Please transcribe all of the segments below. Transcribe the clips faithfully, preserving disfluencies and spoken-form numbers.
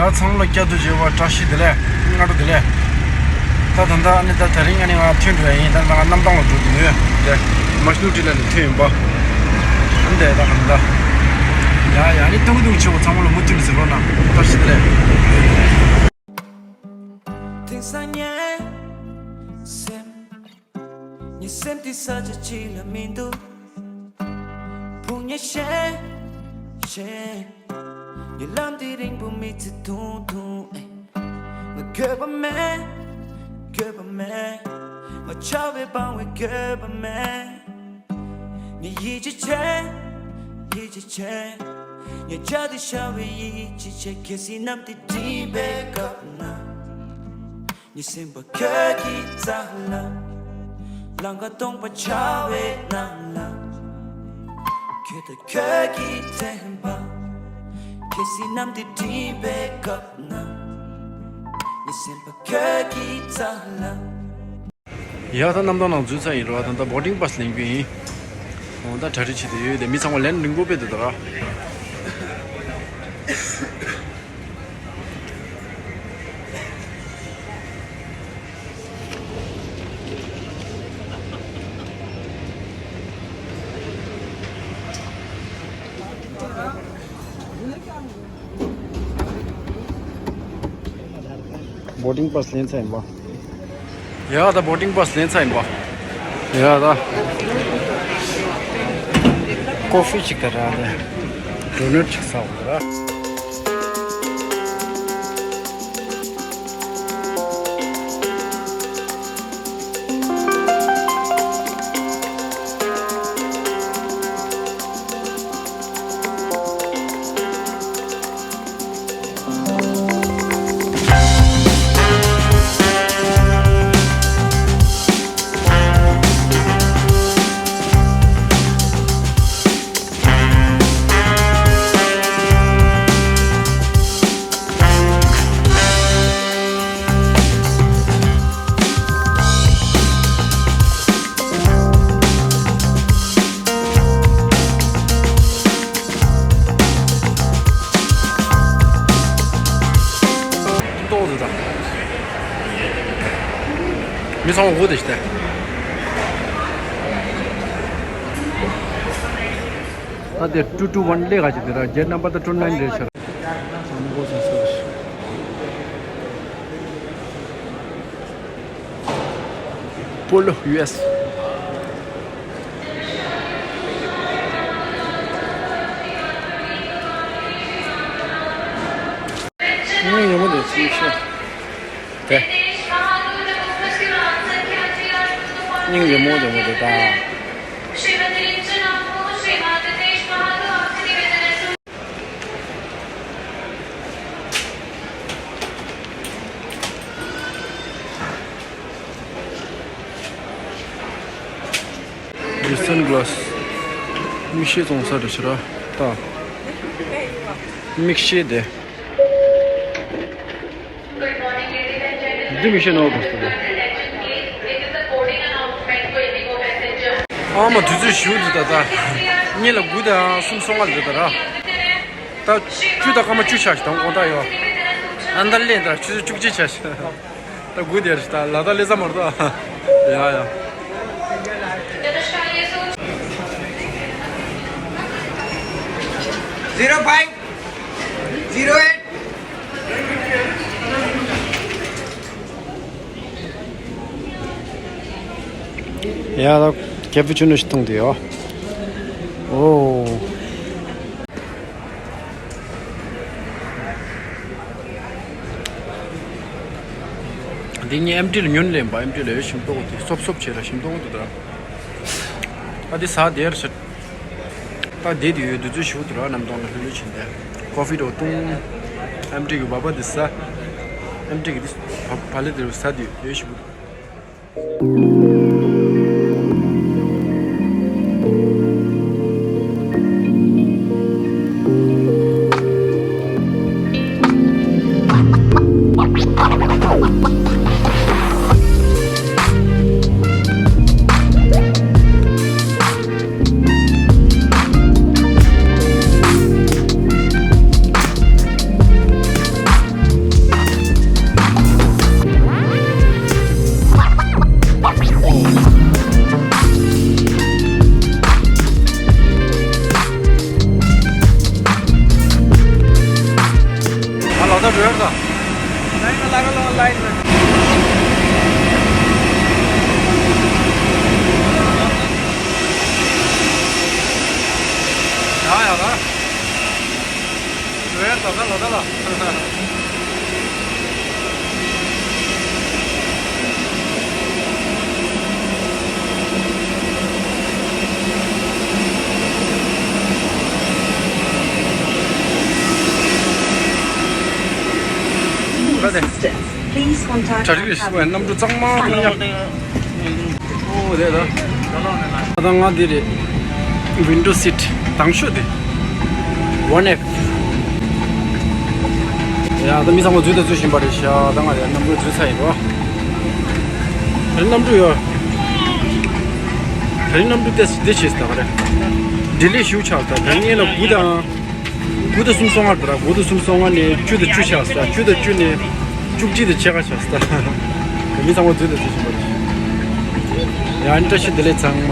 ད་ཚང་མ་ལ་བསྐྱར་དུ་མཇལ་བ་བཀྲ་ཤིས་བདེ་ལེགས། སྔ་དྲོ་བདེ་ལེགས། ད་ད་ལྟ་ཨ་ནི་ད་དེ་རིང་ཨ་ནི་ང་ཐོན་འགྲོ་ཡ་ཡིན། ད་ང་གནམ་ཐང་ལ་འགྲོ་འདུག་ཡོད་དེ། མ་ཤི་ནུ་ཀྲི་ལ་ནས་ཐོན་ཡིན་པ། ཨ་ནི་ད་ད་ད་ཡ་ཡ་ཨ་ནི་ཏུང་ཏུང་ཆེ་བོ་ཚང་མ་ལ་མུ་མཐུད་ནས་ཟེར་རོགས་གནང་། བཀྲ་ཤིས་བདེ་ལེགས། དེང་སང་ངའི་སེམས། ངའི་སེམས་འདི་ས་ཆ་གཅིག་ལ་མི་འདུག་ཕུང་ཉེ་ཤེས་ཤེས། ངའི་ལམ་འདི་རིང་པོ་མི་ཚེ་ཐུང་ཐུང་ཨེ། ང་འགྱོད་པ་མེད། འགྱོད་པ་མེད། ང་ཆགས་པའི་སྤང་བའི་འགྱོད་པ་མེད། ངས་ཡིད་ཆེས་བྱེད། ཡིད་ཆེས་བྱེད། ངས་བྱ་དེ་ཤར་བའི་ཡིད་ཆེས་བྱེད། གལ་སྲིད་གནམ་དེ་སྒྲིབ་པའི་སྐབས་ན། ངའི་སེམས་པ་ཁྱོད་ཀྱི་རྩ་ལ། ལང་ཀ་སྟོང་པ་འཆར་བའི་ནང་ལ། ཁྱོད་དང་ཁྱོད་ཀྱི་དྲན་པ། གལ་སྲིད་གནམ་དེ་སྒྲིབ་པའི་སྐབས་ན། ངའི་སེམས་པ་ཁྱོད་ཀྱི་རྩ་ལ། ཡ་ད་གནམ་ཐང་ནང་འཛུལ་ཚར་ཡིན་རོ། ད་ད་བོར་ཌིང་པཱ་སི་ལེན་རྒྱུ་ཡིན། འོ་ད་གྲ་སྒྲིག་བྱེད་དུ་ཡོད་དེ། མི་ཚང་མ་ལན་རིང་པོ་དཔེ་འདུག་ད་ར། བོར་ཌིང་པཱ་སི་ལེན་ཚར་ཡིན་པ། ཡ་ད་བོར་ཌིང་པཱ་སི་ལེན་ཚར་ཡིན་པ། ཡ་ད་ཀོ་ཧྥི་ཅིག་ག་ར་ད་ཌོ་ནཊ་ཅིག་ཟ་འོང་ད་ར། ཏོག་ཙམ་དང་། མི་ཚང་མ་སྒུག་བསྡད་ཤག་ད། ད་དེ་two two one སླེབས་ག་ཅིག་དེ་ར། གེཊ་ནམ་བར་ད་two nine རེད་ཤག་པོ་ལོ་ཡུ་ཨེསི། སྙིང་རྗེ་མོ་དེ་ཅིག་ཤོད། དེ། སྙིང་རྗེ་མོ་དེ་མོ་དེ་ད། འདི་སན་གྷི་ལཱ་སི། མིག་ཤེལ་བཙོང་ས་རེད་ཤག་ར། ད། མིག་ཤེལ་དེ། འདི་མིག་ཤེལ་ནོར་བུ་སྟེ། ཨ་མ་དུས་ཚོད་ཞུ་འདི་ད་ད། གཉིས་ལ་དགུ་དང་གསུམ་སོང་བ་རེད་ད་ར། ད་བཅུ་དང་སྐར་མ་བཅུ་ཆགས་ཤག་དང་དགོང་དག་ཡོད། ཨ་ད་ལེན་ད་ཆུ་ཚོད་བཅུ་གཅིག་ཆགས་ཤག་ད་དགུ་དེར་ད་ལ་ད་ལེ་ས་མར་ད། ཡ་ཡ། Zero five, zero eight. ཡ་ད་ཀེ་པུ་ཅི་ནོ་ཞིག་བཏུང་དེ་ཡོད། འོ། འདི་ཉིད་ཨེམ་ཊི་ལ་ཉོན་ལེན་པ། ཨེམ་ཊི་ལ་ཡོད་ཞིམ་ཏོག་དེ་སོབ་སོབ་བྱས་ལ་ཞིམ་ཏོག་དེ་དང་། ཨ་དེ་ཟ་དེར་ཤི། ད་དེ་དུས་ཡོད་དུས་ཚོད་ཞུ་དུ་ར་རྣམ་ཐང་ལ་ལྷོད་ལྷོད་ཕྱིན་ཏེ། ཀོ་ཧྥི་རོ་བཏུང་། ཨེམ་ཊི་གི་བ་བ་དེ་ཟ། ཨེམ་ཊི་གི་དེ་བ་བ་ལེ་དེ་རུ་ཟ་དུས་ཡོད་ཞིག་བུ། གྲ་སྒྲིག་རེད་ཤི་བའི་གནམ་གྲུ་གཙང་མ་ཐོན་ཡག་ཨོ་དེ་ད། ད་ང་འདི་རེད། ཝིན་ཌོ་སིཊ་དང་ཤོས་དེ། ཝན་ཨེཕ། ཡ་ད་མི་ཚང་མ་འཛུལ་དང་འཛུལ་བཞིན་པ་རེད་ཤག་ད་ང་རེད་གནམ་གྲུ་འཛུལ་ཚར་ཡིན་པ། ད་རིང་གནམ་གྲུ་ཡོད། ད་རིང་གནམ་གྲུ་ཏེ་འདི་བྱས་ད་ག་རེད། ལྡི་ལི་བཞུགས་ཆགས་ད་ད་རིང་ངེད་ལ་དགུ་དང་། དགུ་དང་སུམ་སོ་ལྔ་རེད་ད། དགུ་དང་སུམ་སོ་ལྔ་ནས་བཅུ་དང་བཅུ་ཆགས་ད། བཅུ་དང་བཅུ་ནས་བཅུ་གཅིག་དང་ཕྱེད་ཀ་ཆགས་ད། མི་ཚང་མ་འཛུལ་དང་འཛུལ་བཞིན་པ་རེད། ཡང་བཀྲ་ཤིས་བདེ་ལེགས་ཚང་མ།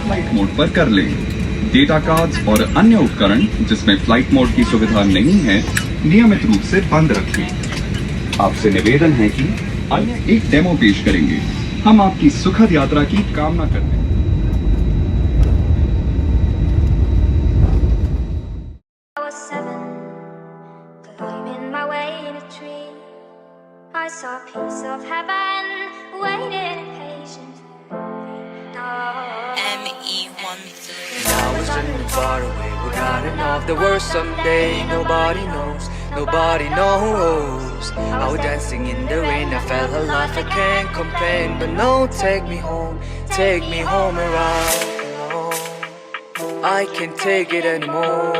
flight mode पर कर लें। Data cards और अन्य उपकरण जिसमें फ्लाइट मोड की सुविधा नहीं है, नियमित रूप से बंद रखें। आपसे निवेदन है कि अन्य एक डेमो पेश करेंगे। हम आपकी सुखद यात्रा की कामना करते हैं। I was seven, climbing my way in a tree. I saw a piece of heaven waiting impatient for me. No. M E one three. I was running far away, forgotten of the world someday. Nobody knows, nobody knows. I was dancing in the rain, I felt alive, I can't complain. But no, take me home, take me home and right alone. I can't take it anymore.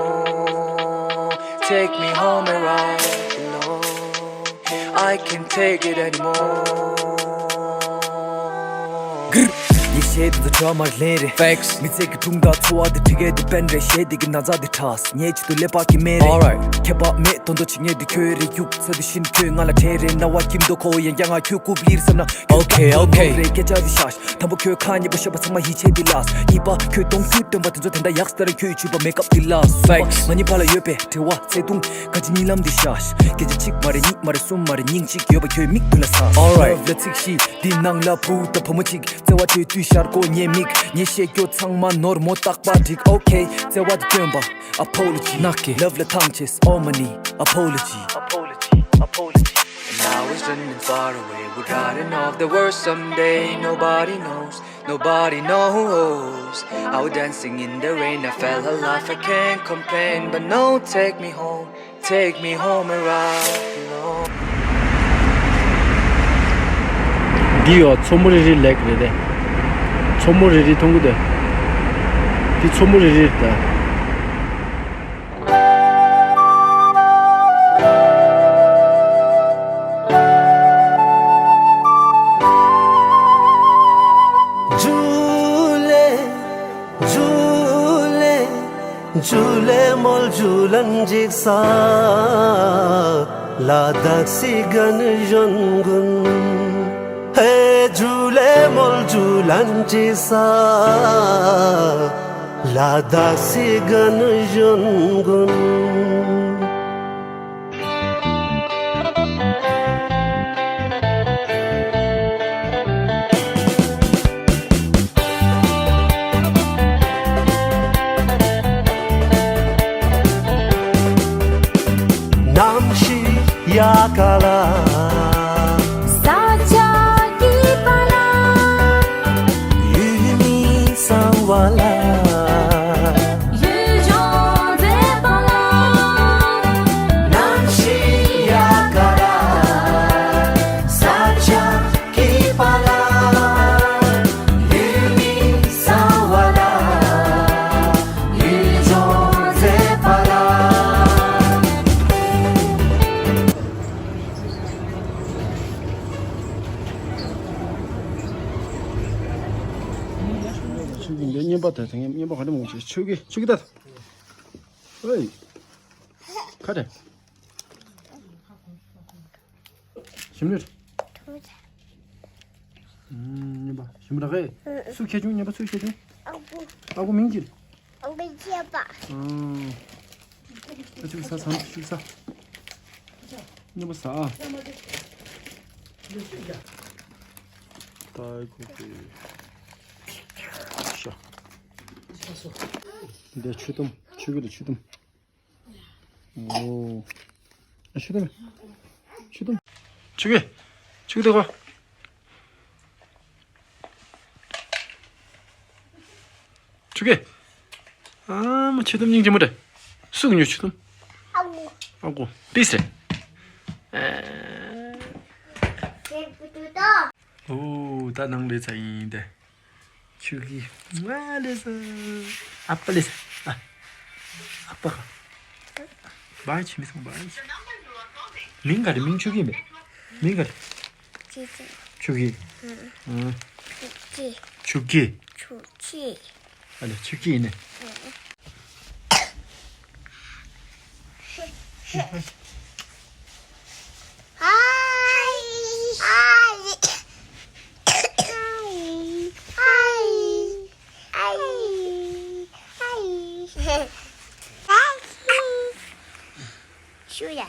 Take me home and right alone. I can't take it anymore. ངས་བཤད་དུས་ཚོད་འཕྲོ་མར་ལེན་རེད། Facts. མི་ཚེ་གི་སྒྲུང་དང་འཚོ་བ་དེ་ཁྲི་གའི་དེ་པན་རེད། གཞས་དེ་གི་ན་ཚ་དེ་ཁྲག་ངས་བྱེད་དུ་ཀླད་པ་གི་སྨན་རེད། Alright. ཁྱད་པར་མེད་དོན་དུ་བྱེད་ངེས་དེ་ཁྱོད་རེད། ཡུག་ཚ་དུས་ཤིན་ཁྱོད་ང་ལ་དྲན་རེད། རྣ་བ་སྐྱིད་མདོག་ཁོ་ཡང་བསྐྱར་ང་ཁྱོད་རྐུབ་ལིར་བསམ་ན། Okay, okay. རེད་སྐད་ཆ་རེད་ཤག་དང་པོ་ཁྱོད་ཁ་ཉེས་པོ་ཤོད་པ་ཚང་མ་ཡིད་ཆེས་འདི་ལགས། གཉིས་པ་ཁྱོད་གདོང་ཁྱུད་སྟོན་པ་དེ་ཚོ་དེ་འདྲ་ཡག་སྟེར་ཁྱོད་ཆུད་པ་མེད་སྐབས་འདི་ལགས། Facts. ང་གཉིས་བར་ལ་ཡོད་པའི་འབྲེལ་བ་བརྩེ་དུང་ག་ཅི་གཉིད་ལམ་འདི་ཤག་སྐད་ཆ་གཅིག་མ་རེད་གཉིས་མ་རེད་གསུམ་མ་རེད་སྙིང་གཅིག་ཡོད་པ་ཁྱོད་མིག་མདུན་ལ་ཟགས། Alright. Love ལ་ཚིག་བཞི་འདི་ནང་ལ་བུ་དང་བུ་མོ་གཅིག་བརྩེ་བ་བྱེད་དུས་ཤར་གོ་ཉེས་དམིགས་ངས་བཤད་རྒྱུ་ཚང་མ་ནོར་མོ་རྟག་པ་འགྲིག Okay. བརྩེ་བ་འདི་སྟོན་པ་Apology. ནག་གི་Love ལ་ཐང་ཆད་Harmony. Apology. Apology. Apology. And I was running far away, forgotten of the world someday. Nobody knows, nobody knows. I was dancing in the rain, I felt alive, I can't complain. But no, take me home, take me home and right alone. འདི་ཡོ་མཚོ་མོ་རི་རི་ལེག་རེད་དེ། མཚོ་མོ་རི་རི་མཐོང་གི་འདུག་འདི་མཚོ་མོ་རི་རི་རེད་དེ། ཆོས་ཀྱི་འདི་བརྙན་པ་དེ་དེ་བརྙན་པ་ག་འདྲ་མང་ཆེ་ཆོས་ཀྱི་ཆོས་ཀྱི་ད། ཨོའི། ག་རེ། ཞིམ་ལེར། ཨུམ། ཉན་པ་ཞིམ་ར་གས། སུ་ཁྱེར་བྱུང་ཉན་པ་སུ་ཁྱེར་བྱུང་། ཨ་ཁུ། ཨ་ཁུ་མིང་ཅི། ཨ་ཁུ་ཁྱེར་པ། ཨུམ། ཨ་ཅུ་ས་སམ་ཅུ་ས། ཉན་པ་ས་ཨ། ད་ཁོ་པེ། ཤ། འདི་ཆུ་དུམ། ཆུ་གི་ལ་ཆུ་དུམ། ཨོ། ཨ་ཆུ་དུམ། ཆུ་དུམ། ཆུ་གི། ཆུ་གི་དེ་གོ། ཆུ་གི། ཨ་མ་ཆུ་དུམ་སྙིང་རྗེ་མོ་རེད། སུ་གི་ཉོ་ཆུ་དུམ། ཨ་གོ། ཨ་གོ། པིས་རེད། ཨ། ཨོ་ད་ནང་ལས་ཚ་ཡིན་ཏེ། ཆུ་གི། ང་ལས་ཚ། ཨ་ཕ་ལས་ཚ། ཨ། ཨ་ཕ་ག། བའི་ཆི་མི་སོང་བའི་ཆི། མིང་ག་རེ། མིང་ཆུ་གི་མེད། མིང་ག་རེ། ཆུ་གི། ཆུ་གི། ཨ། ཆུ་གི། ཆུ་གི། ཨ་ལེ་ཆུ་གི་ཡིན་ནི། ཆུ་ཡ།